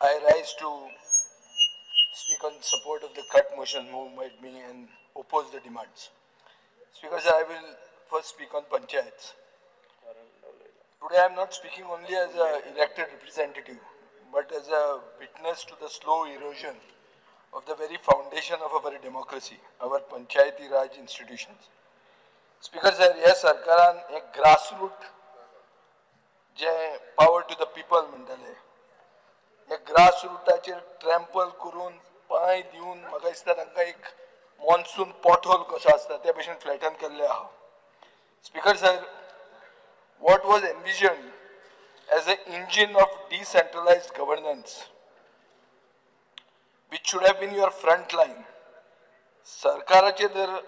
I rise to speak on support of the cut motion moved by me and oppose the demands. Speaker sir, I will first speak on panchayats. Today I am not speaking only as an elected representative, but as a witness to the slow erosion of the very foundation of our democracy, our Panchayati Raj institutions. Speaker sir, ह्या सरकारान एक grassroot जे power to the people म्हणटाले, हे ग्रासरुटाचेर ट्रॅम्पल करून पांय दिवन म्हाका दिसता तांकां एक मॉन्सून पोटहोल कसो आसता ते भशेन फ्लॅटन केल्ले आहा. Speaker sir, what was envisioned as an engine of decentralized governance, which should have been your front line, सरकाराचे जर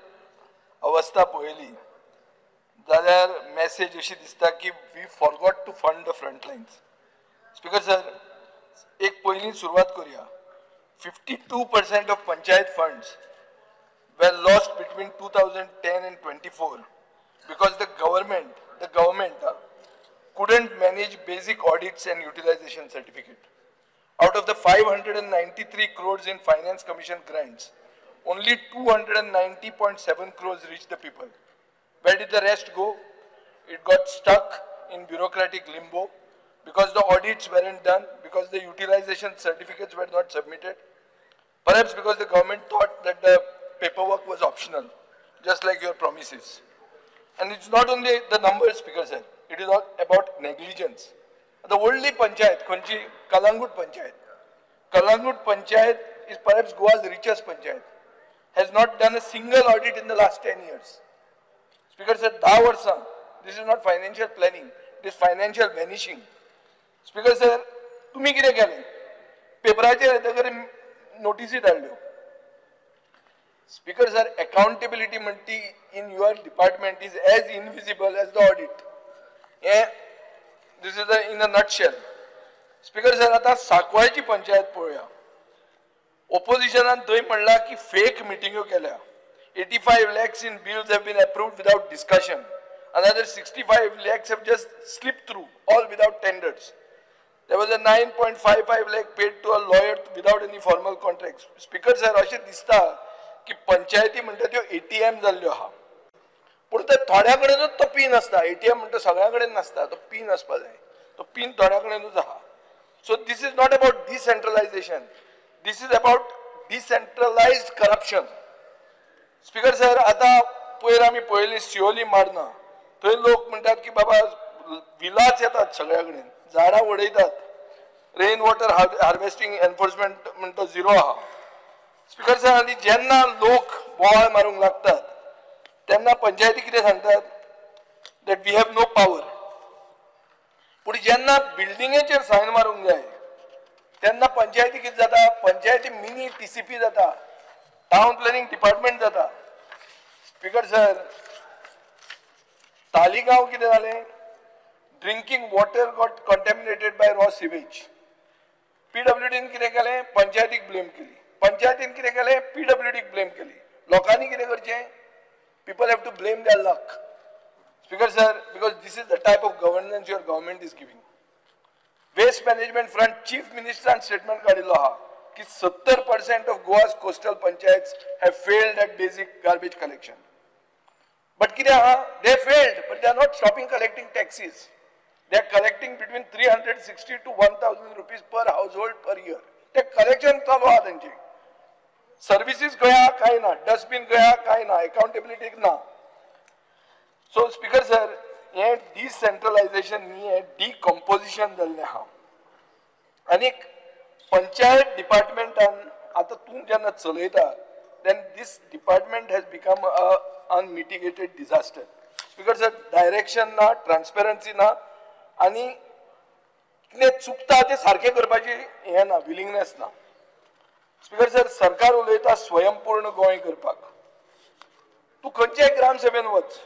अवस्था पळयली जाल्यार मॅसेज अशी दिसता की we forgot to fund the front lines. Speaker sir, एक पयलीं सुरवात करुया. 52% of panchayat funds were lost between 2010 and 24 because the government couldn't manage basic audits and utilization certificate. Out of the 593 crores in Finance Commission grants, only 290.7 crores reached the people. Where did the rest go? It got stuck in bureaucratic limbo because the audits weren't done, because the utilization certificates were not submitted, perhaps because the government thought that the paperwork was optional, just like your promises. And it's not only the numbers, Speaker sir, it is all about negligence. The only panchayat, Khonchi, Kalangut Panchayat. Kalangut Panchayat is perhaps Goa's richest panchayat, has not done a single audit in the last 10 years. Speaker sir, 10 वर्सां, this is not financial planning, it is financial vanishing. Speaker sir, तुम्ही कितें केलें? पेपराचेर येतकर नोटिसी धाडल्यो. Speaker sir, accountability म्हणटी in your department is as invisible as the audit. Hey this is in a nutshell. Speaker sir, आतां साकवाळची पंचायत पळोवया. ओपोजिशनान थंय म्हणलां की fake मिटिंग्यो केल्या. 85 lakhs in bills have been approved without discussion. Another 65 lakhs have just slipped through, all without tenders. There was a 9.55 lakh paid to a lawyer without any formal contracts. Speaker sir, अशें दिसता की पंचायती म्हणटा त्यो ATM जाल्ल्यो आहा, पूण ते थोड्या कडेनूच तो पीन आसता. ATM म्हणटा सगळ्या कडेन नासता, तो पीन आसपा जाय, तो पीन थोड्या कडेनूच आहा. So this is not about decentralization, this is about decentralized corruption. Speaker sir, आतां पयर आमी पळयली सियोली मारना, थंय लोक म्हणटात की बाबा विलाच येतात सगळ्या कडेन, झाडां उडयतात, रेन वॉटर हार्वेस्टिंग एनफोर्समेंट म्हणटा झिरो आहा. स्पीकर सर, आनी जेन्ना लोक बोवाळ मारूंक लागतात तेन्ना पंचायती कितें सांगतात, that we have no power. पूण जेन्ना बिल्डिंगेचेर सायन मारूंक जाय तेन्ना पंचायती कितें जाता, पंचायती मिनी TCP जाता, टावन प्लॅनिंग डिपार्टमेंट जाता. स्पीकर सर, तालिगांव कितें जालें, drinking water got contaminated by raw sewage. PWDन कितें केलें, पंचायतीक ब्लेम केली. पंचायतीन कितें केलें, PWDक ब्लेम केली. लोकांनी कितें करचें, people have to blame their luck. Speaker sir, because this is the type of governance your government is giving. Waste management front chief मिनिस्टरान statement काडिल्लो आहा की 70% of Goa's coastal panchayats have failed at basic garbage collection. But कितें आहा, they failed, but they are not stopping collecting taxes. They are collecting between 360 to 1000 rupees per household per year. ते collection चालू आहा तेंचे. Services खंय आहा कांय ना, डस्टबीन खंय आहा कांय ना, अकाउंटेबिलिटी ना. सो स्पीकर सर, हें डिसेंट्रलायजेशन न्ही, हें डिकम्पोजिशन जाल्लें आहा. आनीक पंचायत डिपार्टमेंटान आतां तूं जेन्ना चलयता, then this department has become a unmitigated disaster. Speaker sir, direction ना, ट्रान्सपेरन्सी ना, आनी कितें चुकता तें सारकें करपाची हें ना, विलिंगनेस ना. स्पीकर सर, सरकार उलयता स्वयंपूर्ण गोंय करपाक. तूं खंयच्याय ग्रामसभेन वच,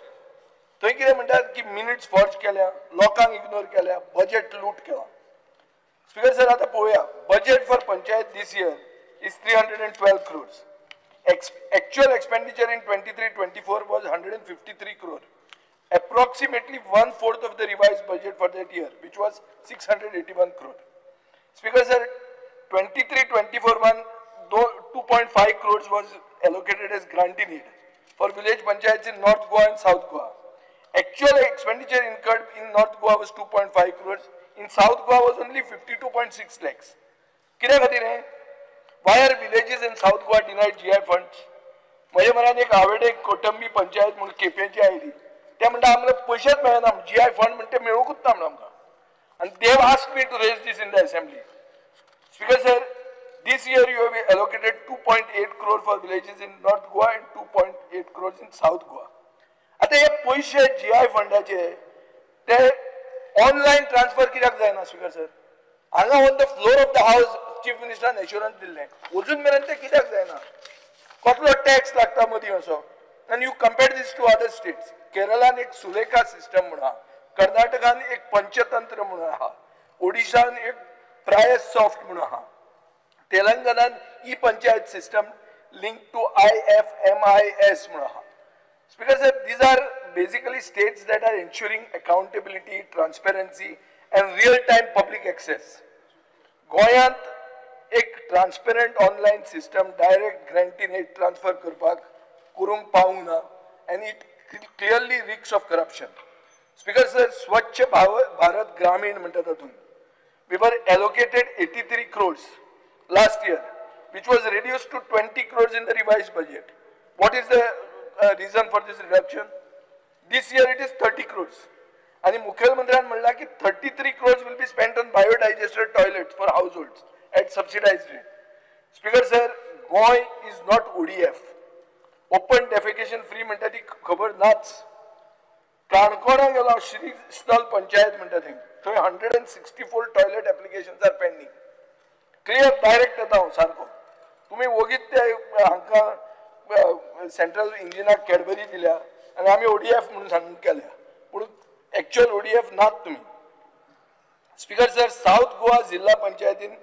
थंय कितें म्हणटात की मिनिट्स फॉर्ज केल्या, लोकांक इग्नोर केल्या, बजेट लूट केला. स्पीकर सर, आतां पळोवया, budget for panchayat this year is 312 crores. Actual expenditure in 23-24 was 153 crore. Approximately 1/4 of the revised budget for that year, which was 681 crore. Speaker sir, 23-24 one 2.5 crores was allocated as grant-in-aid for village panchayats in North Goa and South Goa. Actual expenditure incurred in North Goa was 2.5 crores. In South Goa was only 52.6 lakhs. कित्या खातीर हें? Why are villages in South Goa denied GI funds? म्हजे मनान एक आवेडे कोटंबी पंचायत म्हणून केपेंची आयली, ते म्हणटा आमकां पयशेच मेळना, GI fund म्हणटा ते मेळूंकूच ना म्हणून आमकां. आनी they have asked me to raise this in the assembly. Speaker sir, this year you have allocated 2.8 crore for villages in North Goa and 2.8 crores in South Goa. आतां हे पयशे GI फंडाचे ते ऑनलायन ट्रान्सफर कित्याक जायना speaker sir? हांगा on the floor of the house chief मिनिस्टरान assurance दिल्लें, अजून मेरेन ते कित्याक जायना? कसलो टॅक्स लागता मदीं असो? आनी you compare this to other states. केरळान एक सुलेखा सिस्टम म्हणून आहा, कर्नाटकान एक पंचतंत्र म्हणून आहा, ओडिशान एक प्रायस सॉफ्ट म्हणून आहा, तेलंगणान e panchayat system link to IFMIS म्हणून आहा. Speaker sir, these are basically states that are ensuring accountability, transparency and real time public access. गोंयांत एक transparent online system direct grant in aid transfer करपाक करूंक पावूंक ना and it clearly reeks of corruption. Speaker sir, Swachh Bharat Gramin म्हणटा तातूंत we were allocated 83 crores last year, which was reduced to 20 crores in the revised budget. What is the reason for this reduction? This year it is 30 crores. आणि मुख्यमंत्र्यान म्हणला की 33 crores will be spent on biodigester toilets for households at subsidized rate. Speaker sir, Goa is not ODF. Open defecation free म्हणटा ती खबर नाच. काणकोणा गेलो, श्री स्थल पंचायत म्हणटा थंय, थंय 164 toilet applications are pending. Clear direct येता हांव सारको. तुमी वोगीत ते हांकां सेंट्रल इंजिनाक कॅडबरी दिल्या आनी आमी ODF म्हणून सांगून केल्या, पूण एक्चुअल ODF नात तुमी. स्पीकर सर, सावथ गोवा जिल्हा पंचायतीन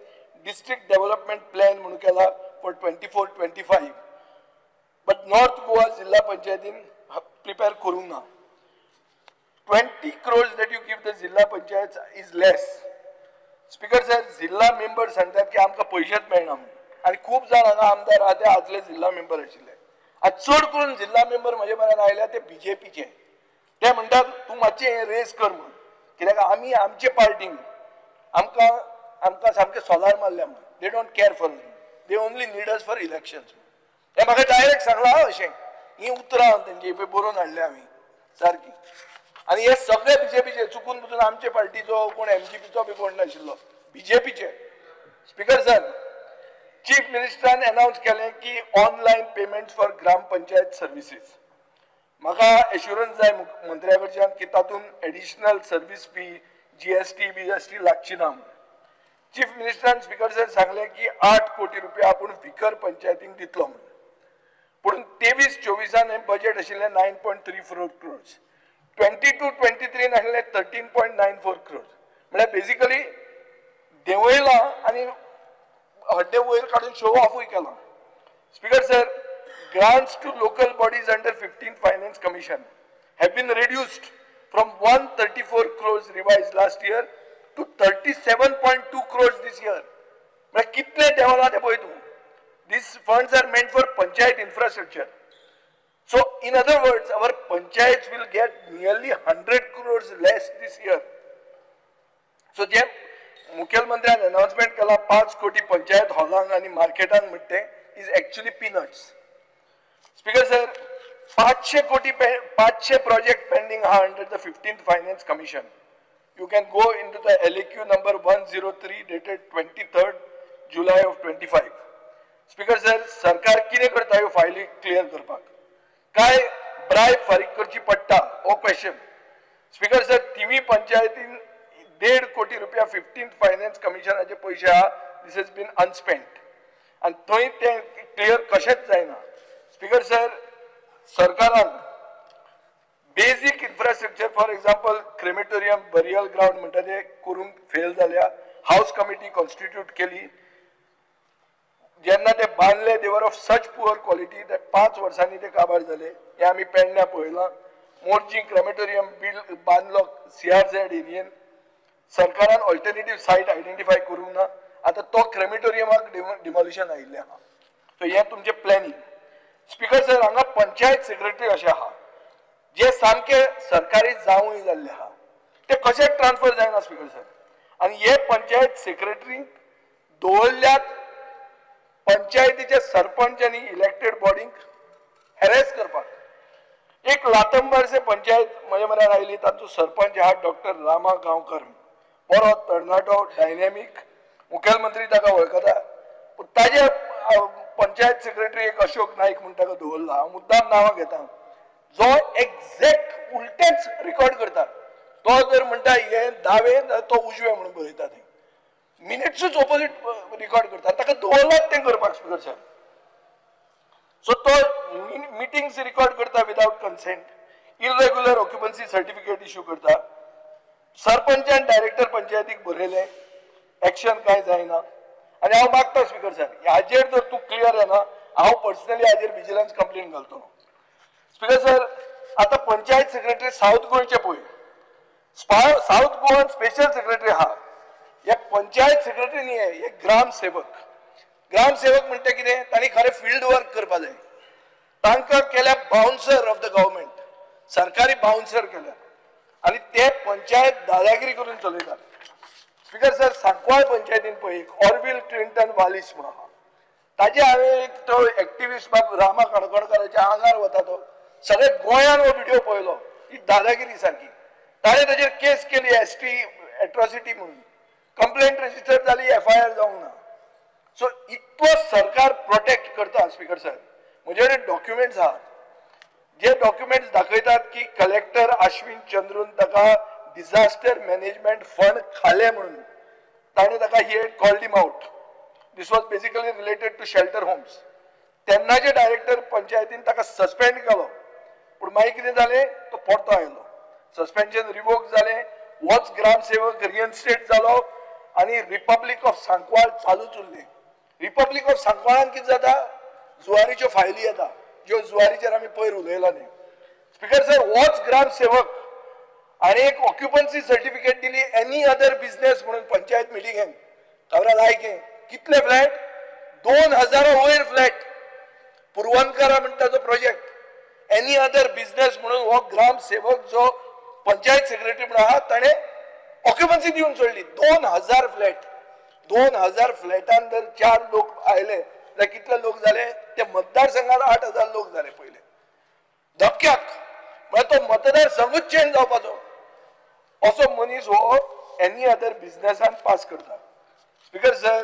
डिस्ट्रिक्ट डेव्हलपमेंट प्लॅन म्हणून केला फॉर 24-25, बट नॉर्थ गोवा जिल्हा पंचायतीन प्रिपेर करूंक ना. 20 crores that you give the Zilla Panchayat is less. Speaker sir, जिल्हा मेंबर सांगतात की आमकां पयशेच मेळना म्हणून, आनी खूब जाण हांगा आमदार आहा ते आदले जिल्हा मेंबर आशिल्ले. आतां चड करून जिल्हा मेंबर म्हजे मनान आयल्या ते बीजेपीचे. ते म्हणटात तूं मातशें हें रेस कर म्हणून, कित्याक आमी आमचे पार्टीन आमकां आमकां सामकें सोलार मारल्या म्हणून. They don't care for us, they only need us for elections. हें म्हाका डायरेक्ट सांगलां अशें, हीं उतरां तेंची पळय बरोवन हाडल्या आमी सारकी. आनी हे सगळे बीजेपीचे, चुकून बुचून आमचे पार्टीचो कोण एमजीपीचो बी कोण नाशिल्लो, बीजेपीचे. स्पीकर सर, चीफ मिनिस्टरान अनावन्स केलें की online payments for gram panchayat services. म्हाका एश्युरन्स जाय मंत्र्या कडच्यान की तातूंत additional service fee, GST BST लागची ना म्हणून. चीफ मिनिस्टरान स्पीकर सर सांगलें की 8 कोटी रुपया आपूण विकर पंचायतींक दितलो म्हणून, पूण 23-24 हें बजेट आशिल्लें 9.34 crores, 22-23 आशिल्लें 13.94 crores. म्हळ्यार बेजिकली देंवयलां आनी हड्डे वयर काडून शो ऑफूय केला. Speaker sir, grants to local bodies under 15th Finance Commission have been reduced from 134 crores revised last year to 37.2 crores this year. म्हळ्यार कितले देंवला ते पळय तूं. These funds are meant for panchayat infrastructure. So in other words, our panchayats will get nearly 100 crores less this year. So जे मुख्यमंत्र्यान announcement केला 5 कोटी पंचायत हॉलांक आनी मार्केटांक म्हणटे is actually peanuts. Speaker sir, 500 कोटी 500 प्रोजेक्ट पेंडींग आहा under the 15th finance commission. You can go into the LAQ number 103 dated 23rd July of 25. Speaker sir, सरकार कितें करता ह्यो फायली क्लियर करपाक? काय ब्रायब फारीक करची पडटा हो क्वेश्चन. स्पीकर सर, तिमी पंचायतीन 1.5 कोटी रुपया 15th finance कमिशनाचे पयशे आहा, this has been अनस्पेंट आनी थंय तें क्लियर कशेंच जायना. स्पीकर सर, सरकारान basic infrastructure for example crematorium, burial ground म्हणटा ते करूंक फेल जाल्या. हावस कमिटी कॉन्स्टिट्यूट केली, जेन्ना ते बांदले they were of such poor quality that 5 वर्सांनी ते काबार जाले. हें आमी पेडण्या पळयलां. मोरजी क्रेमेटोरियम बिल बांदलो CRZ एरियेन, सरकारान ऑल्टरनेटीव सायट आयडेंटिफाय करूंक ना आतां तो क्रेमिटोरियमाक डिमॉलिशन आयिल्लें आहा. सो हें तुमचें प्लॅनिंग. स्पीकर सर, हांगा पंचायत सेक्रेटरी अशें आहा जे सामके सरकारी जावूय जाल्ले आहा, ते कशें ट्रान्सफर जायना स्पीकर सर. आनी हे पंचायत सेक्रेटरींक दवरल्यात पंचायतीचे सरपंच आनी इलेक्टेड बॉडींक हॅरेस करपाक. एक लातंबारसे पंचायत म्हज्या मनान आयली, तांचो सरपंच आहा डॉक्टर रामा गांवकर, बरो तरणाटो, डायनॅमीक, मुखेलमंत्री ताका वळखता. पूण ताजे पंचायत सेक्रेटरी एक अशोक नाईक म्हूण ताका दवरला. हांव मुद्दाम नांवां घेता, जो एक्झॅक्ट उलटेच रिकॉर्ड करता. तो जर म्हणटा हें दावे जाल्यार तो उजवे म्हणून बरयता, ते मिनिट्सूच ओपोजीट रिकॉर्ड करता. ताका दवरलात तें करपाक स्पीकर साहेब. सो तो मिटिंग्स रिकॉर्ड करता without consent, irregular occupancy certificate issue करता. सरपंचान डायरेक्टर पंचायतीक बरयलें, एक्शन कांय जायना. आनी हांव मागता स्पीकर साहेब, हाजेर जर तूं क्लियर जायना, हांव पर्सनली हाजेर विजिलन्स कंप्लेन घालतलो. स्पीकर सर, आतां पंचायत सेक्रेटरी सावथ गोंयचे पळय, सावथ गोवन स्पेशल सेक्रेटरी आहा. हे पंचायत सेक्रेटरी न्ही, हे ग्रामसेवक. ग्रामसेवक म्हणटा कितें, तांणी खरें फिल्ड वर्क करपा जाय. तांकां केल्या बाउन्सर ऑफ the government, सरकारी बाउन्सर केल्या आनी ते पंचायत दादागिरी करून चलयतात. स्पीकर सर, सांकवाळ पंचायतीन पळय एक ऑर्विल क्लिंटन वालिस म्हणून आहा, ताजे हांवें एक तो एक्टिविस्ट बाब रामा काणकोणकाराच्या आंगार वता, तो सगळे गोंयान हो व्हिडिओ पळयलो, ही दादागिरी सारकी. ताणें ताजेर केस केली एसटी एट्रॉसिटी म्हणून, कंप्लेंट रजिस्टर जाली, एफआयआर जावंक ना. सो इतलो सरकार प्रोटेक्ट करता स्पीकर सर. म्हजे कडेन डॉक्युमेंट्स आहात, जे डॉक्युमेंट्स दाखयतात की कलेक्टर अश्विन चंद्रून ताका डिझास्टर मॅनेजमेंट फंड खाले म्हणून ताणें ताका he had called him out. This was basically related to shelter homes. तेन्नाचे director पंचायतीन ताका सस्पेंड केलो, पूण मागीर कितें जालें, तो परतो आयलो, सस्पेन्शन रिवोक जालें, होच ग्रामसेवक रिइन्स्टेट जालो आनी रिपब्लीक ऑफ सांकवाळ चालूच उरलें. रिपब्लीक ऑफ सांकवाळान कितें जाता, जुवारीच्यो फायली येता, ज्यो जुवारीचेर आमी पयर उलयला न्ही. स्पीकर सर, होच ग्रामसेवक आनी एक ऑक्युपन्सी सर्टिफिकेट दिली एनी अदर बिजनेस म्हणून पंचायत मिटिंगेन. खबर लायक कितले फ्लॅट, 2000 वयर फ्लॅट, पुरवणकारा म्हणटा तो प्रोजेक्ट, एनी अदर बिजनेस म्हणून हो ग्रामसेवक जो पंचायत सेक्रेटरी म्हणून आहा ताणें ऑक्युपन्सी दिवन सोडली. 2000 फ्लॅट, 2000 फ्लॅटान जर 4 लोक आयले जाल्यार कितले लोक जाले, ते मतदारसंघात 8000 लोक जाले पयले धपक्याक. म्हळ्यार तो मतदारसंघूच चेंज जावपाचो. असो मनीस हो एनी अदर बिजनेसान पास करता. स्पीकर सर,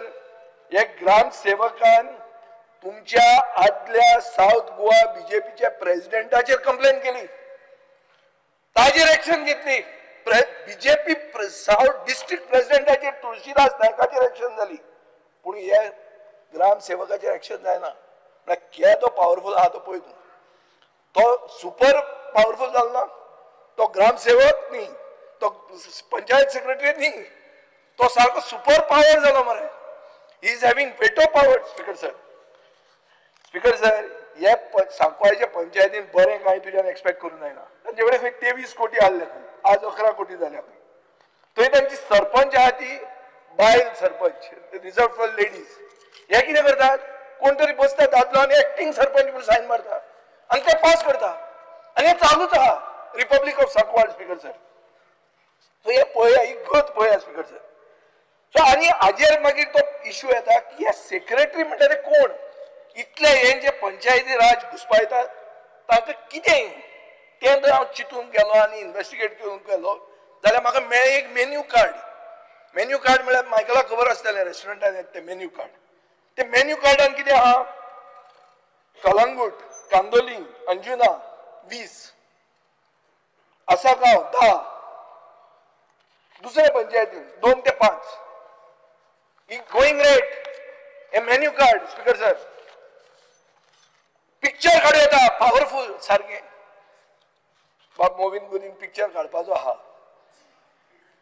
हे ग्रामसेवकान तुमच्या आदल्या सावथ गोवा बीजेपीच्या प्रेसिडेंटाचेर कंप्लेन केली, ताजेर एक्शन घेतली. बीजेपी सावथ डिस्ट्रिक्ट प्रेसिडेंटाचेर तुळशीदास नायकाचेर एक्शन जाली, पूण हे ग्रामसेवकाचेर एक्शन जायना. म्हळ्यार केदो पावरफूल आहा तो पळय तूं, तो सुपर पावरफूल जालो ना. तो ग्रामसेवक न्ही, तो पंचायत सेक्रेटरी न्ही, तो सारको सुपर पावर जालो मरे. He is having veto power. Speaker sir, speaker sir, हे सांकवाळच्या पंचायतीन बरें कांय तुज्यान एक्सपेक्ट करूंक जायना. तांचे कडेन खंय 23 कोटी आहले खंय, आज 11 कोटी जाल्या खंय. थंय तांची सरपंच आहा ती बायल सरपंच, रिजर्व फॉर लेडीज. हे कितें करतात, कोण तरी बसता दादलो आनी एक्टींग सरपंच म्हणून सायन मारता आनी ते पास करता आनी हें चालूच आहा Republic of Sancoale. Speaker sir, so हें पळया, ही गत पळया स्पीकर सर. सो आनी हाजेर मागीर तो इश्यू येता की हे सेक्रेटरी म्हणटा ते कोण, इतले हे जे पंचायती राज घुसपायतात तांकां कितें तें जर हांव चिंतूंक गेलो आनी इन्वेस्टिगेट करूंक गेलो जाल्यार म्हाका मेळ्ळें एक मेन्यू कार्ड. मेन्यू कार्ड म्हळ्यार मायकलाक खबर आसतलें रेस्टॉरंटान येता तें मेन्यू कार्ड. ते मेन्यू कार्डान कितें आहा, कलंगूट, कांदोली, अंजुना 20, आसागांव 10, दुसऱ्या पंचायतीन 2 ते 5, ही गोईंग रेट. हे menu card speaker sir, picture काडूं येता पावरफूल सारकें. बाब मोविन गुदीन पिक्चर काडपाचो आहा,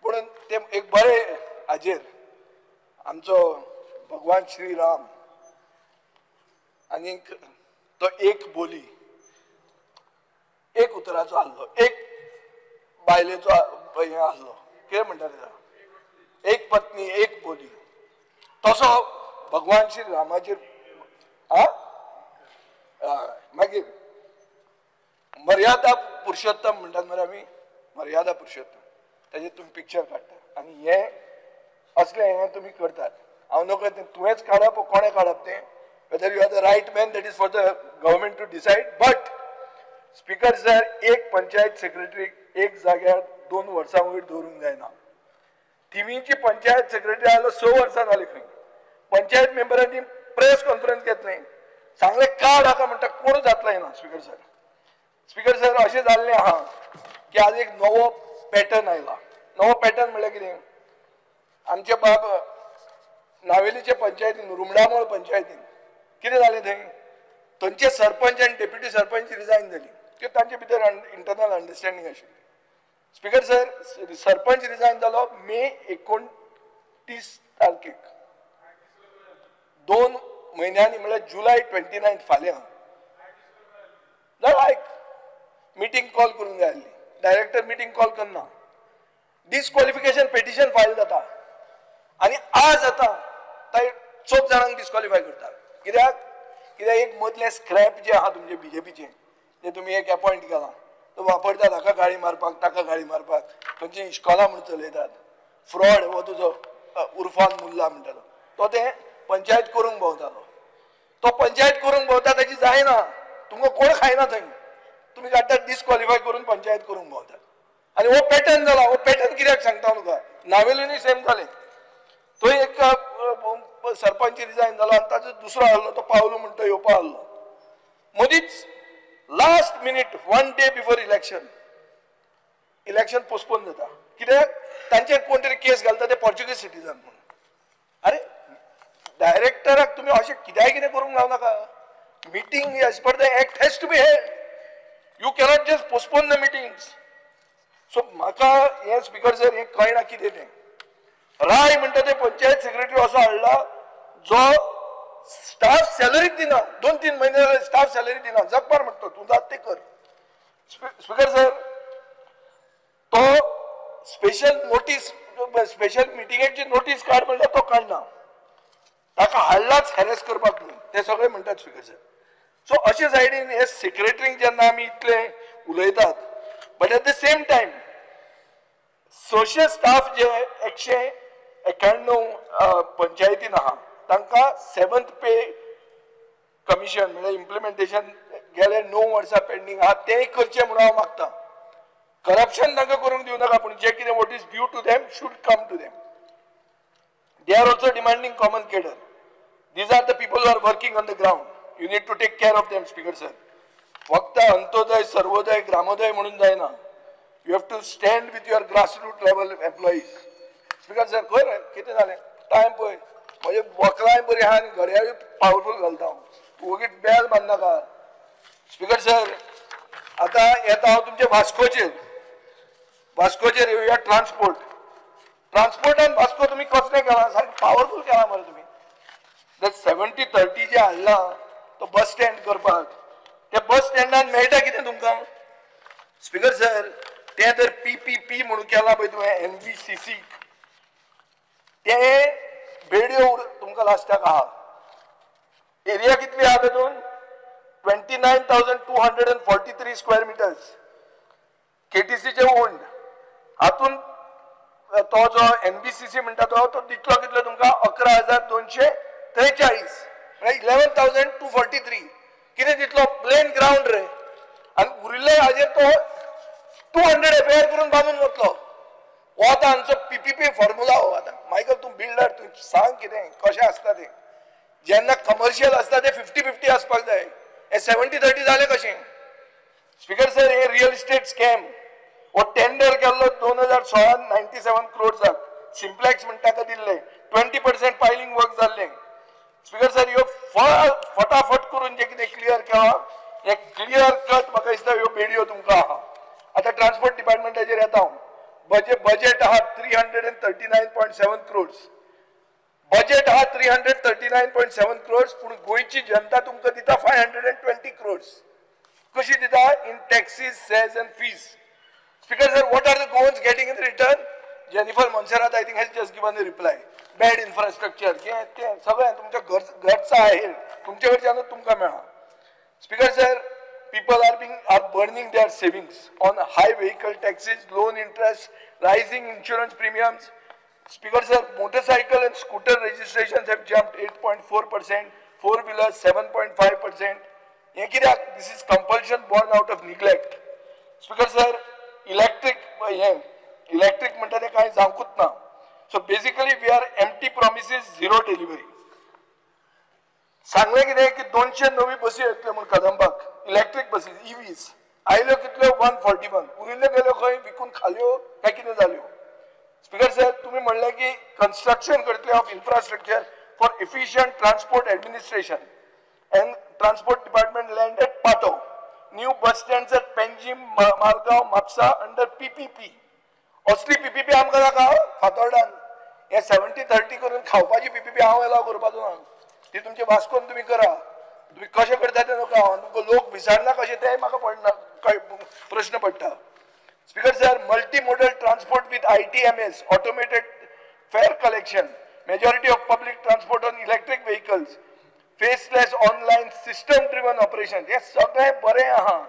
पूण तें एक बरें हाजेर आमचो भगवान श्री राम आनीक तो एक बोली, एक उतराचो आहलो, एक बायलेचो हें आहलो, कितें म्हणटा तेका, एक पत्नी एक बोली. तसो भगवान श्री रामाचेर मागीर मर्यादा पुरुषोत्तम म्हणटात मरे आमी, मर्यादा पुरुषोत्तम ताजेर तुमी पिक्चर काडटा आनी हे असलें हें तुमी करतात. हांव नको तें तुवेंच काडप कोणें काडप तें, whether you are the right man that is for the government to decide. But speaker sir, एक पंचायत सेक्रेटरी एक जाग्यार 2 वर्सां वयर दवरूंक जायना. थिवीची पंचायत सेक्रेटरी आयलो 6 वर्सां जाली खंय. पंचायत मेंबरांनी प्रेस कॉन्फरन्स घेतलें, सांगलें काड हाका, म्हणटा कोण जातलो ना. स्पीकर सर, स्पीकर सर अशें जाल्लें आहा की आज एक नवो पॅटर्न आयला. नवो पॅटर्न म्हणल्यार कितें, आमचे बाब नावेलीचे पंचायतीन, रुमडामोळ पंचायतीन कितें जालें थंय, थंयचे सरपंच आनी डेप्युटी सरपंच रिजायन जाली. कित्याक तांचे भितर इंटरनल अंडरस्टँडींग आशिल्लें. स्पीकर सर, सरपंच रिजायन जालो मे 29 तारखेक, 2 म्हयन्यांनी म्हळ्यार जुलय 29 फाल्यां. जाल्यार आयक, मिटींग कॉल करूंक जाय आसली, डायरेक्टर मिटींग कॉल करना, डिस्क्वॉलिफिकेशन पेटिशन फायल जाता आनी आज आतां तांणी चोग जाणांक डिस्क्वॉलिफाय करता. कित्याक? कित्याक एक मदलें स्क्रॅप जें आहा तुमचें बीजेपीचें, तें तुमी एक एपॉयंट केलां, तो वापरतात हाका गाळी मारपाक, ताका गाळी मारपाक, खंयची इश्कोलां म्हूण चलयतात. फ्रॉड हो तुजो उर्फान मुल्ला म्हणटालो तो तें पंचायत करूंक भोंवतालो. तो पंचायत करूंक भोंवता ताची जायना, तुमकां कोण खायना थंय, तुमी काडटात डिस्क्वॉलिफाय करून पंचायत करूंक भोंवतात. आनी हो पॅटर्न जाला. हो पॅटर्न कित्याक सांगता हांव तुका, नावेलीनूय सेम जालें. थंय एक सरपंच रिजायन जालो आनी ताचो दुसरो आहलो, तो पावलो म्हणटा येवपा आहलो. मदींच last minute 1 day before election, election postpone जाता. कित्याक? तांचेर कोण तरी केस घालता ते पोर्चुगीज सिटीजन म्हणून. अरे डायरेक्टराक तुमी अशें कित्याय कितें करूंक लावं नाका. Meeting as per the act has to be held. You cannot just postpone the meetings. So म्हाका हें स्पीकर सर हें कळना कितें तें. राय म्हणटा ते पंचायत सेक्रेटरी असो हाडला जो स्टाफ सॅलरीच दिना, 2-3 म्हयने जाले स्टाफ सॅलरी दिना, जगपार म्हणटा तूं जात तें कर. स्पीकर सर, तो स्पेशल नोटीस, स्पेशल मिटिंगेची नोटीस काड म्हणल्यार तो काडना, ताका हाडलाच हॅरेस करपाक न्हू, ते सगळे म्हणटात स्पीकर सर. सो अशे सायडीन हे सेक्रेटरींक जेन्ना आमी इतले उलयतात, but at the same time social staff जे 191 पंचायतीन आहा तांकां 7th पे कमिशन म्हणल्यार इम्प्लिमेंटेशन गेले 9 वर्सां पेंडींग आहा, तेंय करचें म्हणून हांव मागता. करप्शन तांकां करूंक दिवं नाका, पूण जें कितें what is due to them should come to them. They are also demanding common cadre. These are the people who are working on the ground. You need to take care of them, speaker sir. फक्त अंत्योदय, सर्वोदय, ग्रामोदय म्हणून जायना. You have to stand with your grassroot level employees. Speaker sir, खंय कितें जालें time पळय, म्हजे वकलांय बरी आहा आनी घड्याळूय पावरफूल घालता हांव, तूं वगीत बेल बांदनाका. स्पीकर सर, आतां येता हांव तुमचे वास्कोचेर. वास्कोचेर येवया. ट्रान्सपोर्ट, ट्रान्सपोर्टान वास्को तुमी कसलें केलां, सारकें पावरफूल केलां मरे तुमी. 70-30 जे हाडला तो बस स्टँड करपाक, त्या बस स्टँडान मेळटा कितें तुमकां? स्पीकर सर, तें जर PPP म्हणून केलां पळय तुवें NBCC, तें बेडयो तुमकां लास्टाक आहा. एरिया कितली आहा तातूंत? 29,243 स्क्वेअर मिटर्स. KTCचे ओन्ड. हातूंत तो जो NBCC म्हणटा तो दितलो कितलो तुमकां? 11,243, म्हळ्यार 11,243. कितें दितलो? प्लेन ग्रावंड रे. आनी उरिल्ले हाजेर तो 200 FIR करून बांदून वतलो. हो आतां आमचो PPP formula हो आतां. मायकल, तूं बिल्डर, तूं सांग कितें कशें आसता तें. जेन्ना कमर्शियल आसता तें 50-50 आसपाक जाय, हें 70-30 जालें कशें? स्पीकर सर, हे रियल इस्टेट स्कॅम हो टेंडर केल्लो 2016 97 क्रोर्साक सिम्प्लेक्स म्हण ताका दिल्लें, 20% पायलिंग वर्क जाल्लें. स्पीकर सर, ह्यो फटाफट करून जें कितें क्लियर केलां हें क्लियर कट म्हाका दिसता ह्यो बेडयो तुमकां आहा. आतां ट्रान्सपोर्ट डिपार्टमेंटाचेर येता हांव. बजेट आहा 339.7 क्रोर्स. बजेट आहा 339.7 क्रोर्स, पूण गोंयची जनता तुमकां दिता 520 क्रोर्स. कशी दिता? In taxes, cess and fees. Speaker sir, what are the Goans getting in return? Jennifer Monserrate I think has just given a reply. Bad infrastructure हें तें सगळें तुमच्या घरचा आहे, तुमच्या कडच्यानूच तुमकां मेळ्ळा. Speaker sir, people are burning their savings on high vehicle taxes, loan interest, rising insurance premiums. Speaker sir, motorcycle and scooter registrations have jumped 8.4%, four wheelers 7.5%. हें कित्याक? This is compulsion born out of neglect. Speaker sir, electric हें electric म्हणटा तें कांय जावंकूच ना. So basically we are empty promises, zero delivery. सांगलें कितें की 200 नवी बसी येतल्यो म्हूण कदंबाक, इलेक्ट्रीक बसी, EVs. आयल्यो कितल्यो? 141. उरिल्ल्यो गेल्यो खंय? विकून खाल्यो काय कितें जाल्यो? स्पीकर सर, तुमी म्हणलें की कन्स्ट्रक्शन करतले of infrastructure for efficient transport administration and transport department land at Patto, new bus stands at Panjim, Margao, Mapusa under PPP. असली PPP आमकां नाका फातोर्डान. हे 70-30 करून खावपाची PPP हांव एलाव करपाचो ना. ती तुमचे वास्कोन तुमी करा, तुमी कशें करता तें नाका. तुमकां लोक विचारना कशें तें म्हाका पडना, प्रश्न पडटा. Speaker sir, multi modal transport with ITMS, automated fare collection, majority of public transport on electric vehicles, faceless online system driven operation, हें सगळें बरें आहा.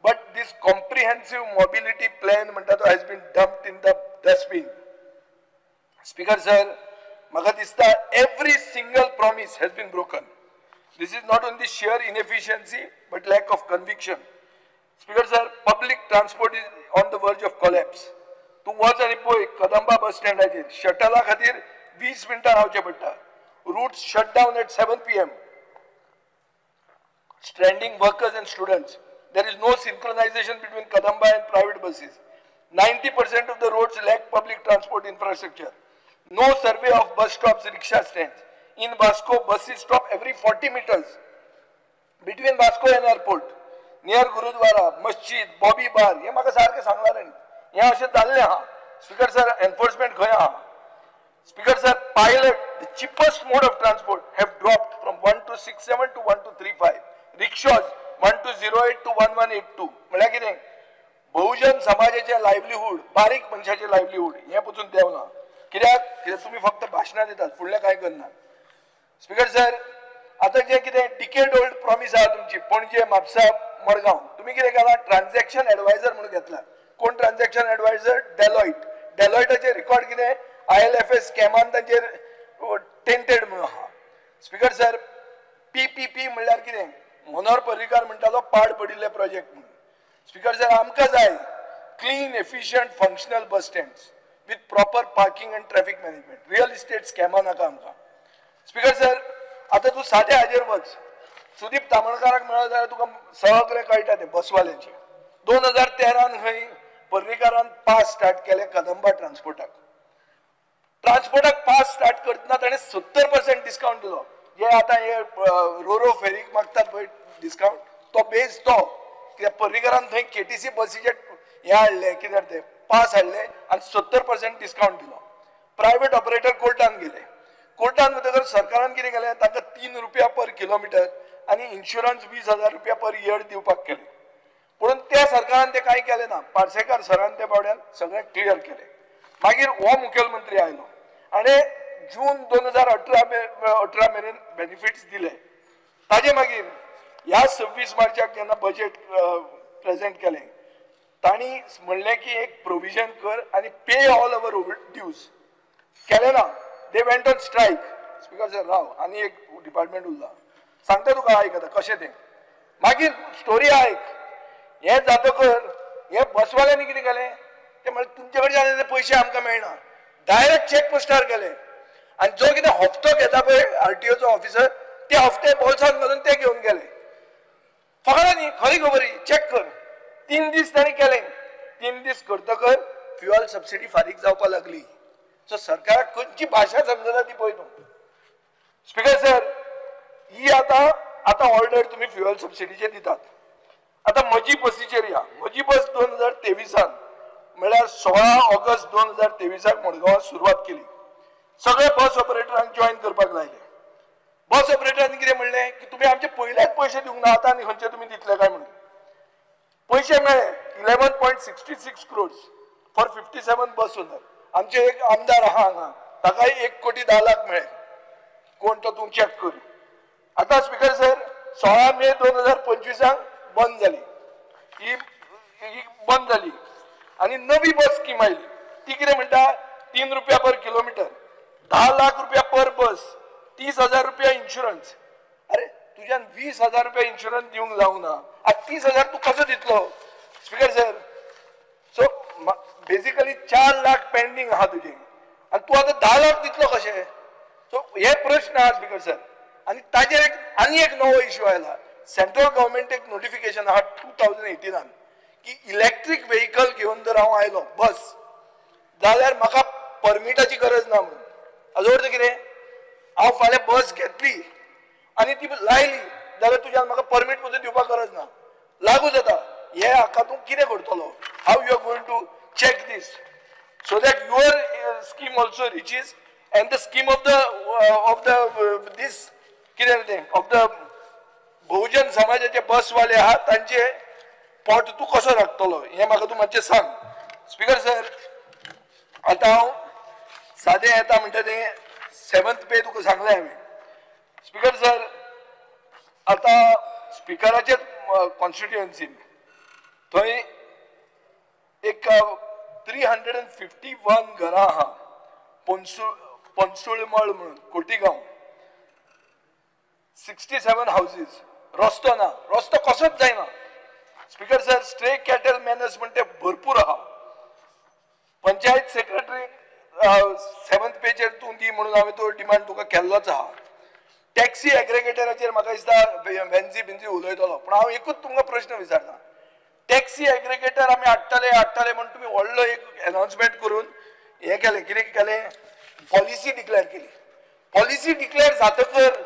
But this comprehensive mobility plan म्हणटा तो has been dumped in the dustbin. Speaker sir, म्हाका दिसता every single promise has been broken. This is not only sheer inefficiency but lack of conviction. Speaker sir, public transport is on the verge of collapse. तूं वच आनी पळय कदंबा बस स्टँडाचेर शटला खातीर 20 मिनटां रावचें पडटा. Routes shut down at 7 PM, stranding workers and students. There is no synchronization between Kadamba and private buses. 90% of the roads lack public transport infrastructure. No survey of bus stops, rickshaw stands. In Vasco, buses stop every 40 meters. Between Vasco and airport, near Gurudwara, Masjid, Bobby Bar, हे म्हाका सारकें सांगलां तांणी. हें अशें जाल्लें आहा. Speaker sir, enforcement खंय आहा? Speaker sir, pilot, the cheapest mode of transport have dropped from 1267 to 1235. Rickshaws 1208 to 1182. म्हळ्यार कितें? बहुजन समाजाचें लायवलीहूड, बारीक मनशाचें लायवलीहूड हें पसून देंवना. कित्याक? कित्याक तुमी फक्त भाशणां दितात, फुडलें कांय करनात. स्पीकर सर, आतां जें कितें डिकेड ओल्ड प्रॉमीस आहा तुमची, पणजे, म्हापसा, मडगांव, तुमी कितें केलां? ट्रान्झॅक्शन एडवायजर म्हणून घेतला. कोण ट्रान्झॅक्शन एडवायजर? डेलॉयट. डेलॉयटाचें रिकॉर्ड कितें? ILFS स्कॅमान तांचेर टेंटेड म्हणून आहा. स्पीकर सर, PPP म्हणल्यार कितें? मनोहर पर्रीकार म्हणटालो पाड पडिल्ले प्रोजेक्ट म्हणून. स्पीकर सर, आमकां जाय clean, efficient, functional bus stands with proper parking and traffic management. Real estate स्कॅमां नाका आमकां. स्पीकर सर, आतां तूं सादें हाजेर वच, सुदीप तामणकाराक मेळत जाल्यार तुका सगळें कळटा तें बसवाल्यांचें. 2013 खंय पर्रीकारान पास स्टार्ट केले कदंबा ट्रान्सपोर्टाक. ट्रान्सपोर्टाक पास स्टार्ट करतना ताणें 70% डिस्कावंट दिलो. जे आतां हे रोरो फेरीक मागतात पळय डिस्कावंट, तो बेज तो कित्याक पर्रीकारान थंय KTC बसीचे हें हाडलें, कित्याक तें पास हाडलें आनी 70% डिस्कावंट दिलो. प्रायवेट ऑपरेटर कोर्टान गेले. कोर्टान वतकर सरकारान कितें केलें? तांकां 3 रुपया पर किलोमिटर आनी इन्शुरन्स 20,000 रुपया पर इयर दिवपाक केलें. पूण त्या सरकारान तें कांय केलें ना. पार्सेकार सरान त्या बावड्यान सगळें क्लियर केलें. मागीर हो मुखेलमंत्री आयलो आनी जून 2018 मेरेन बेनिफिट्स दिले. ताजे मागीर ह्या 26 मार्चाक जेन्ना बजेट प्रेजेंट केलें, तांणी म्हणलें की एक प्रोविजन कर आनी पे ऑल our dues. केलें ना. They went on strike. Speaker sir, राव, आनी एक डिपार्टमेंट उरला, सांगता तुका आयक आतां कशें तें. मागीर स्टोरी आयक. हें जातकर हे बसवाल्यांनी कितें केलें? ते म्हणलें तुमचे कडच्यान ते पयशे आमकां मेळना. डायरेक्ट चॅक पोस्टार गेले आनी जो कितें हप्तो घेता पळय RTOचो ऑफिसर, ते हप्ते बोल्सांत घालून ते घेवन गेले. फकत न्ही, खरी खबर ही, चॅक कर. 3 दीस तांणी केले. 3 दीस करतकर फ्युअल सबसिडी फारीक जावपाक लागली. सो सरकाराक खंयची भाशा समजना ती पळय तूं. स्पीकर सर, ही आतां आतां ऑर्डर तुमी फ्युअल सबसिडीचेर दितात. आतां म्हजी बसीचेर या. म्हजी बस 2023 म्हळ्यार 16 ऑगस्ट 2023 मडगांवां सुरवात केली. सगळे बस ऑपरेटरांक जॉयन करपाक लायले. बस ऑपरेटरांनी कितें म्हणलें की तुमी आमचे पयलेच पयशे दिवंक ना, आतां आनी खंयचे तुमी दितले काय म्हणून. पयशे मेळ्ळे 11.66 crores for 57 bus owner. आमचे एक आमदार आहा हांगा, ताकाय 1,10,00,000 मेळ्ळे, कोण तो तूं चॅक कर. आतां स्पीकर सर 16 मे 2025 बंद जाली ही, बंद जाली आनी नवी बस स्कीम आयली. ती कितें म्हणटा, 3 रुपया पर किलोमिटर, 10 लाख रुपया पर बस, 30,000 रुपया इन्शुरन्स. अरे तुज्यान 20,000 रुपया इन्शुरन्स दिवंक जावना, आतां 30,000 तूं कसो दितलो speaker sir? So basically 4 lakh pending आहा तुजे आनी तूं आतां 10 लाख दितलो कशें? सो हे प्रश्न आहा स्पीकर सर. आनी ताजेर एक आनी एक नवो इश्यू आयला. सेंट्रल गव्हर्मेंट एक नोटिफिकेशन आहा 2018 की इलेक्ट्रीक व्हेकल घेवन जर हांव आयलो बस जाल्यार म्हाका परमिटाची गरज ना म्हणून. हाजो अर्थ कितें, हांव फाल्यां बस घेतली आनी ती लायली जाल्यार तुज्यान म्हाका परमीट पसून दिवपाक गरज ना, लागू जाता. हे हाका तूं कितें करतलो? How you are going to check this so that your scheme also reaches and the scheme of the this कितें तें ऑफ the बहुजन समाजाचे बसवाले आहा तांचे पोट तूं कसो राखतलो हें म्हाका तूं मातशें सांग स्पीकर सर. आतां हांव सादें येता म्हणटा तें 7th पे तुका सांगलें हांवें स्पीकर सर. आतां स्पिकराचेच कॉन्स्टिट्युएन्सीन थंय एक 351 घरां आहा, पनसुळमळ म्हणून कोटीगांव, 67 हावजीस. रस्तो ना, रस्तो कसोच जायना speaker sir. Stray cattle menace म्हण ते भरपूर आहा. पंचायत सेक्रेटरी 7th पेचेर तूं दी म्हणून हांवें तो डिमांड तुका केल्लोच आहा. टॅक्सी एग्रेगेटराचेर म्हाका दिसता वेन्जी बिन्जी उलयतलो, पूण हांव एकूच तुमकां प्रश्न विचारता. टॅक्सी एग्रेगेटर आमी हाडटले हाडटले म्हूण तुमी व्हडलो एक अनाउन्समेंट करून हें केलें, कितें केलें, पॉलिसी डिक्लेअर केली. पॉलिसी डिक्लेअर जातकर,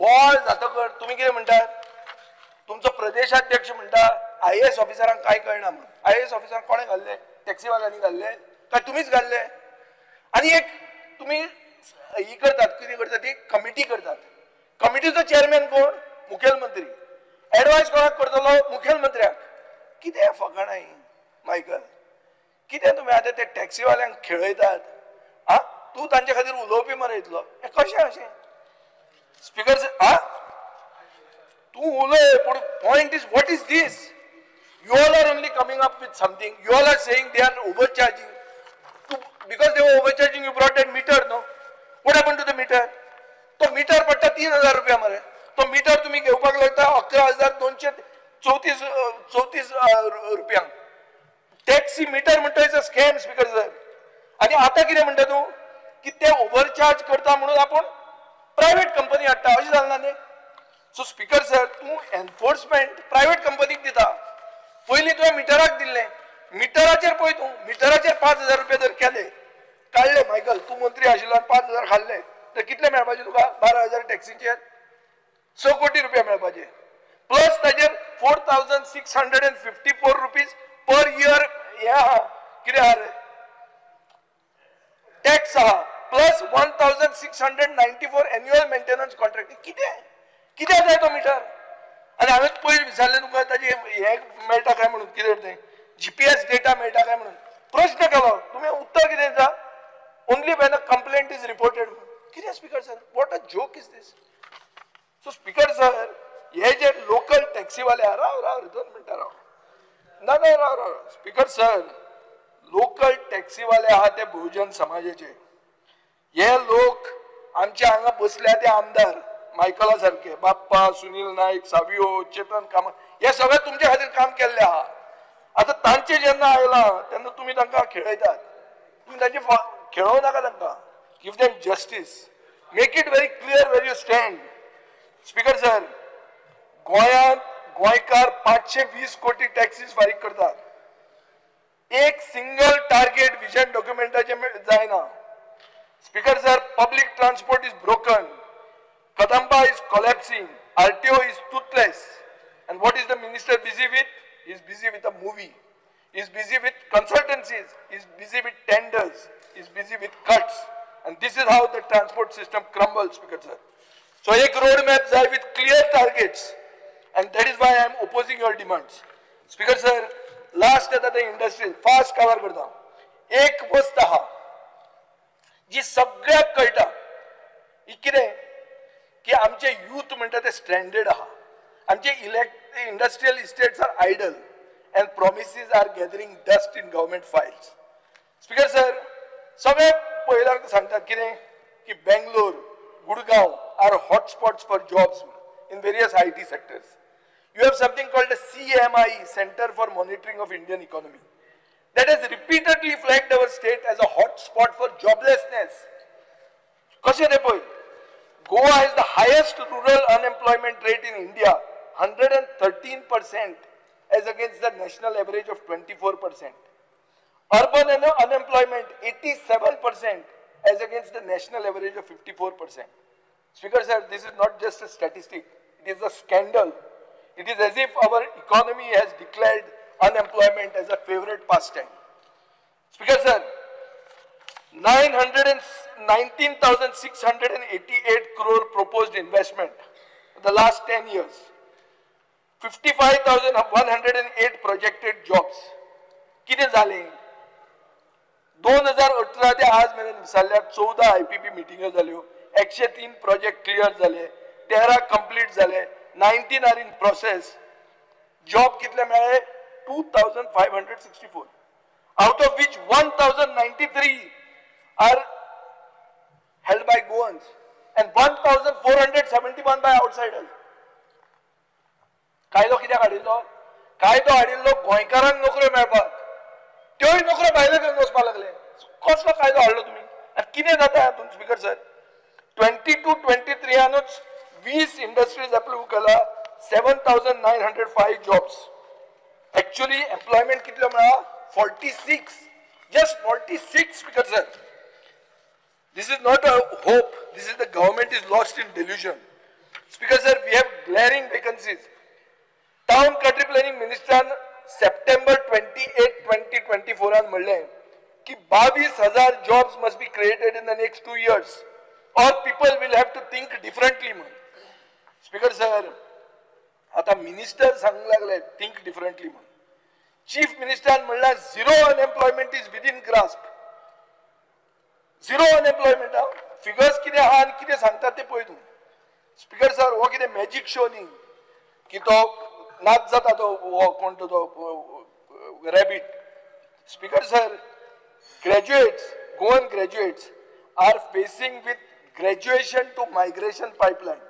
बॉल जातकर तुमी कितें म्हणटात, तुमचो प्रदेशाध्यक्ष म्हणटा आयएएस ऑफिसरांक कांय कळना म्हणून. आयएएस ऑफिसरांक कोणें घाल्ले? टॅक्सीवाल्यांनी घाल्ले काय तुमीच घाल्ले? आनी एक तुमी ही करतात, कितें करतात, ती कमिटी करतात. कमिटीचो चेअरमॅन कोण? मुखेलमंत्री. एडवायस कोणाक करतलो? मुखेलमंत्र्याक. कितें फकाणां ही मायकल, कितें तुमी आतां ते टॅक्सीवाल्यांक खेळयतात? आं, तूं तांचे खातीर उलोवपी मरे इतलो, हें कशें अशें स्पीकर? आं, तूं उलय, पूण point is what is this? You all are only coming up with something. You all are saying they are overcharging. Because they were overcharging, you brought that meter, no? What happened to the meter? तो metre पडटा 3,000 रुपया मरे. तो metre तुमी घेवपाक लागता 11,234 रुपयांक. Taxi metre म्हणटा is a scam speaker sir. आनी आतां कितें म्हणटा तूं की ते ओवरचार्ज करता म्हणून आपूण प्रायवेट कंपनी हाडटा, अशें जालें ना न्ही? सो स्पीकर सर, तूं एनफोर्समेंट प्रायवेट कंपनीक दिता. पयलीं तुवें मिटराक दिल्लें, मिटराचेर पळय तूं, मिटराचेर 5,000 रुपया जर केले काडले, मायकल तूं मंत्री आशिल्लो आनी 5,000 खाल्ले तर कितले मेळपाचे तुका? 12,000 टॅक्सीचेर 6 कोटी रुपया मेळपाचे, प्लस ताजेर 4,654 रुपीज पर इयर हें आहा, कितें आहा रे टॅक्स आहा, plus 1,694 annual maintenance contract. कितें कितें जाय तो मिटर? आनी हांवें पयर विचारलें तुका ताजें हें मेळटा काय म्हणून, कितें तें जीपीएस डेटा मेळटा काय म्हणून प्रश्न केलो, तुमी उत्तर कितें दिता? Only when a complaint is reported. कितें speaker sir, what a joke is this? So speaker sir, हे जे लोकल टॅक्सीवाले आहा, राव राव 2 मिनटां राव, ना ना राव राव स्पीकर सर, लोकल टॅक्सीवाले आहा ते बहुजन समाजाचे. हे लोक आमच्या हांगा बसल्या ते आमदार मायकला सारखे, बाप्पा, सुनील नाईक, सावियो, चेतन कामत, हे सगळे तुमच्या खातीर काम केल्ले आहा. आतां तांचे जेन्ना आयलां तेन्ना तुमी तांकां खेळयतात, तुमी तांचे खेळोवं नाका तांकां. Give them justice, make it very clear where you stand. Speaker sir, गोंयांत गोंयकार 520 कोटी टॅक्सीस फारीक करतात. एक सिंगल टार्गेट विजन डॉक्युमेंटाचें जायना. Speaker sir, public transport is broken, Kadamba is collapsing, RTO is toothless. And what is the minister busy with? He is busy with a movie, he is busy with consultancies, he is busy with tenders, he is busy with cuts. And this is how the transport system crumbles, Speaker sir. So एक road map जाय with clear targets, and that is why I am opposing your demands. Speaker sir, last येता ते industries fast cover करता. एक वस्त आहा, जी सगळ्याक कळटा. ही कितें की आमचे यूथ म्हणटा ते स्ट्रँडेड आहा. आमचे industrial estates are idle and promises are gathering dust in government files. Speaker sir, सगळे पयल्यार सांगतात कितें की Bangalore, Gurgaon are hotspots for jobs in various IT sectors. You have something called the CMI, Center for Monitoring of Indian Economy, that has repeatedly flagged our state as a hot spot for joblessness. कशें रे पळय, Goa has the highest rural unemployment rate in India, 113% as against the national average of 24%. Urban unemployment 87% as against the national average of 54%. Speaker sir, this is not just a statistic, it is a scandal. It is as if our economy has declared unemployment as a favorite pastime. Speaker sir, 919,688 crore proposed investment in the last 10 years, 55,108 projected jobs. कितें जालें? 2018 ते आज मेरेन विसरल्यार 14 IPP मिटिंग्यो जाल्यो, 103 project clear जाले, 13 complete जाले, 19 are in process. Job कितले मेळ्ळे? 2,564, out of which 1,093 are held by Goans and 1,471 by outsiders. कायदो कित्याक हाडिल्लो? कायदो हाडिल्लो गोंयकारांक नोकऱ्यो मेळपाक, त्योय नोकऱ्यो भायले घेवन वचपाक लागले. कसलो कायदो हाडलो तुमी आनी कितें जाता हातूंत? स्पीकर सर, 22-23 20 इंडस्ट्रीज अप्रूव केला, 7,905 जॉब्स. एक्चुअली एम्प्लॉयमेंट कितल्यो मेळ्ळा? 46, just 46. Speaker sir, this is not a hope, this is the government is lost in delusion. Speaker sir, we have glaring vacancies. Town country planning मिनिस्टरान September 28, 2024 म्हणलें की 22,000 jobs must be created in the next 2 years or people will have to think differently म्हणून. Speaker sir, आता minister सांगूंक लागले think differently म्हणून. Chief मिनिस्टरान म्हणलां zero unemployment is within grasp. Zero unemployment figures कितें आहा आनी कितें सांगतात ते पळय तूं. स्पीकर सर, हो कितें मॅजीक शो न्ही की तो नाच जाता तो हो कोण तो rabbit. Speaker sir, graduates, Goan graduates are facing with graduation to migration pipeline.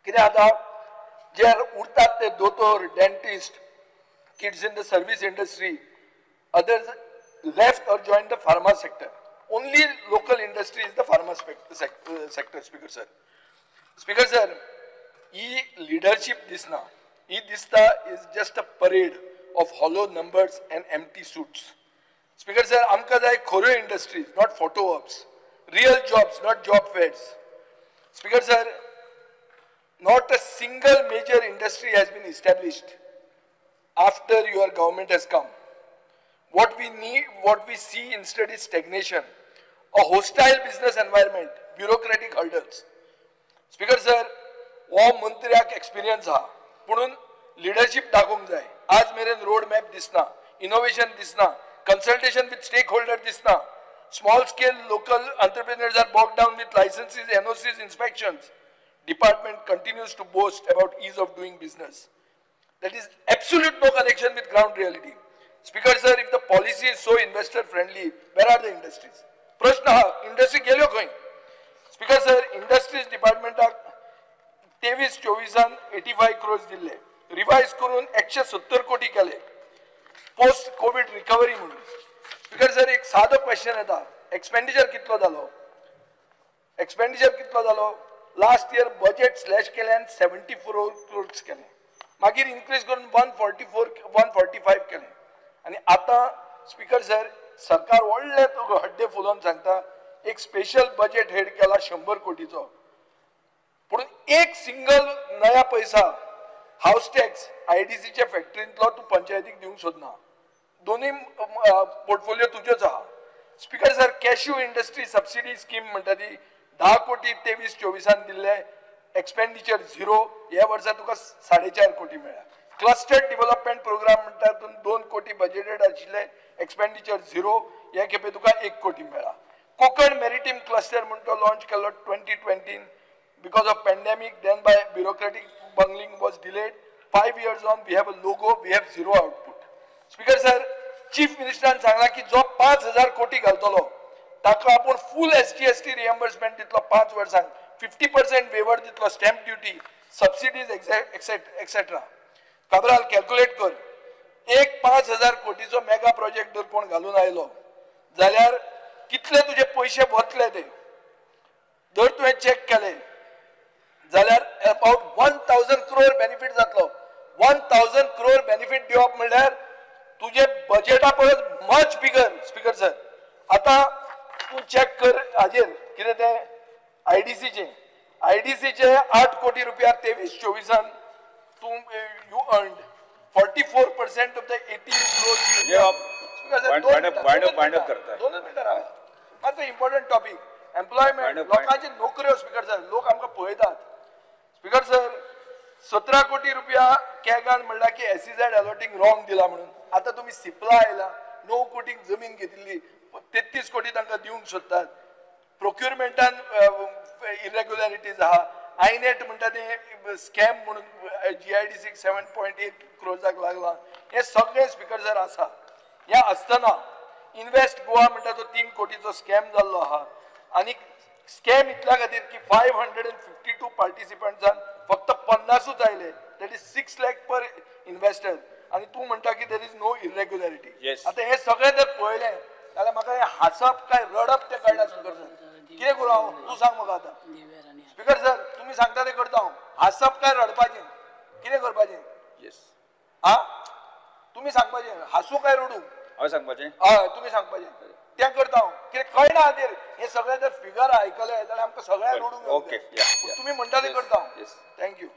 कितें आतां जे उरतात ते दोतोर, dentist, kids in the service industry, others left or join the pharma sector. Only local industry is the pharma sector. Speaker sir, speaker sir, he leadership दिसना, ही दिसता is just a parade of hollow numbers and empty suits. Speaker sir, आमकां जाय खऱ्यो industries, not photo ops, real jobs, not job fairs. Speaker sir, not a single major industry has been established after your government has come. What we need, what we see instead is stagnation, a hostile business environment, bureaucratic hurdles. Speaker sir, हो मंत्र्याक experience आहा, पुणून leadership दाखोवंक जाय. आज मेरेन road map दिसना, innovation दिसना, कन्सल्टेशन विथ स्टेक होल्डर दिसना. Small scale local entrepreneurs are bogged down with licenses, NOCs, inspections. Department continues to boast about ease of doing business. That is absolute no connection with ground reality. Speaker sir, if the policy is so investor friendly, where are the industries? प्रश्न हा, industry गेल्यो खंय? Speaker sir, industries डिपार्टमेंटाक 23-24 85 crores दिल्ले, revise करून 170 कोटी केले post Covid recovery म्हणून. Speaker sir, एक सादो क्वेश्चन येता, एक्सपेंडिचर कितलो जालो? एक्सपेंडिचर कितलो जालो? लास्ट इयर बजेट स्लॅश केल्यान 74 क्रोर्स केले, मागीर इन्क्रीज करून 144, 145 केले. आनी आतां स्पीकर सर, सरकार व्हडले हड्डे फुलोवन सांगता एक स्पेशल बजेट हेड केला 100 कोटीचो, पूण एक सिंगल नया पैसा हावस टॅक्स आयडीसीच्या फॅक्टरींतलो तूं पंचायतीक दिवंक सोदना. दोनूय पोर्टफोलियो तुज्योच आहा. Speaker sir, cashew industry subsidy scheme म्हणटा ती 10 कोटी 23-24 दिल्ले, एक्सपेंडिचर झिरो. ह्या वर्सा तुका 4.5 कोटी मेळ्ळा. क्लस्टर्ड डेव्हलपमेंट प्रोग्राम म्हणटा 2 कोटी बजेटेड आशिल्ले, एक्सपेंडिचर 0, हे खेपे तुका 1 कोटी मेळ्ळा. कोकण मेरिटीम क्लस्टर म्हण तो लॉन्च केल्लो 2020, because of pandemic, then by bureaucratic bungling was delayed. 5 years on, we have a logo, we have 0 output. Speaker sir, chief मिनिस्टरान सांगला की जो 5,000 कोटी घालतलो ताका आपूण फूल SGST reimbursement दितलो 5 वर्सांक, 50% वेवर दितलो, stamp duty, subsidies etcetera. Cabral calculate कर, एक 5,000 कोटीचो मेगा प्रोजेक्ट जर कोण घालून आयलो जाल्यार कितले तुजे पयशे वतले ते जर तुवें चॅक केले जाल्यार अबाउट 1,000 क्रोर बेनिफीट जातलो. 1,000 क्रोर बेनिफीट दिवप म्हणल्यार तुजे बजेटा परस मच बिगर. स्पीकर सर, आतां तूं चॅक कर हाजेर कितें तें आयडीसीचें, आयडीसीचे 8 कोटी रुपया 23-24 तूं you earned 44% of the 18 crore. 2 मिनटां राव, मातसो इम्पॉर्टंट टॉपीक एम्प्लॉयमेंट, लोकांची नोकऱ्यो. स्पीकर सर, लोक आमकां पळयतात. स्पीकर सर, 17 कोटी रुपया कॅगान म्हणला की एसईझेड अलॉटिंग रॉंग दिला म्हणून. आतां तुमी सिपला आयला, 9 कोटीक जमीन घेतिल्ली, 33 कोटी तांकां दिवंक सोदतात. प्रोक्युरमेंटान इरेग्युलरिटीज आहा. आयनेट म्हणटा तें स्कॅम म्हणून GIDC 7.8 क्रोर्साक लागला. हें सगळें स्पीकर सर आसा. हें आसतना इन्वेस्ट गोवा म्हणटा तो 3 कोटीचो स्कॅम जाल्लो आहा. आनी स्कॅम इतल्या खातीर की 552 पार्टिसिपंट्सान फक्त 50ूच आयले, that is 6 lakh per investor. आनी तूं म्हणटा की there is no irregularity. आतां हें सगळें जर पळयलें जाल्यार म्हाका हें हांसप काय रडप तें कळना. स्पीकर सर, कितें करूं हांव, तूं सांग म्हाका आतां. स्पीकर सर, तुमी सांगता तें करता हांव. हांसप काय रडपाचें, कितें करपाचें? आ, तुमी सांगपाचें, हांसूं काय रडूं? हांवें सांगपाचें? हय, तुमी सांगपाचें तें करता हांव. कितें कळना हाजेर हें सगळें जर फिगर आयकलें जाल्यार आमकां सगळ्यांक रडूंक. ओके, तुमी म्हणटा तें करता हांव. Thank you.